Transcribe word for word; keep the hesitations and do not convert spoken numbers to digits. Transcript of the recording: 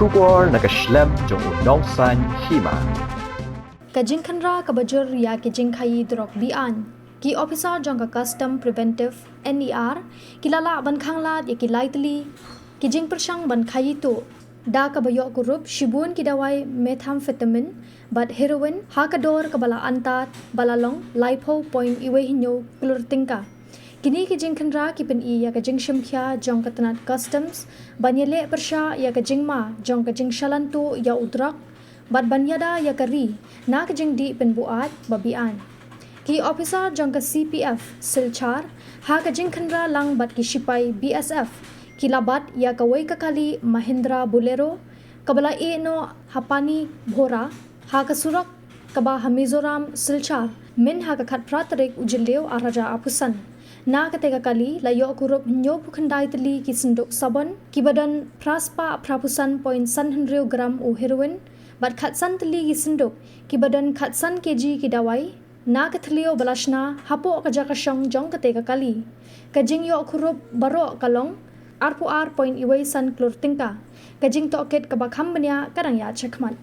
Khubor na ka shlem jong u nongsaiñ hima. Ka jingkhynra kaba jur ïa ki jingkhaïi drok be-aiñ. Ki ophisar jong ka Custom Preventive, N E R, ki la lah ban khanglad ïa ki lai tylli ki jingpyrshang ban khaïi tuh, da kaba ïoh kurup shibun ki dawai methamphetamine bad heroin ha ka dor kaba la antad ba la long laiphew point wei hynñiew klur tyngka. Kine ki jingkhynra ki pyni ïa ka jingshimkhia jong ka tnat Customs ban ïaleh pyrshah ïa ka jingma jong ka jingshalan tuh ïa u drok bad ban ïada ïa ka ri na ka jingdih pynbuaid ba be-aiñ. Ki ophisar jong ka C P F Silchar, ha ka jingkhynra lang bad ki shipai B S F, ki la bat ïa kawei ka kali Mahindra Bolero kaba la ïeh noh ha Panibhora, ha ka surok kaba ha Mizoram Silchar, myn ha ka khatphra tarik u Jylliew arhajar arphew san. Na kata ka kali la ïoh kurup hynñiewphew khyndai tylli ki synduk sabon kiba don phraspah phraphew san point san hynriew gram u heroin bad khatsan tylli ki synduk kiba don khatsan kg ki dawai na ka thliew ba la shna hapoh ka jaka shong jong kata ka kali. Ka jingïoh kurup baroh ka long arphew ar point wei san klur tyngka. Ka jingtohkit kaba kham bniah ka dang ïaid shakhmat.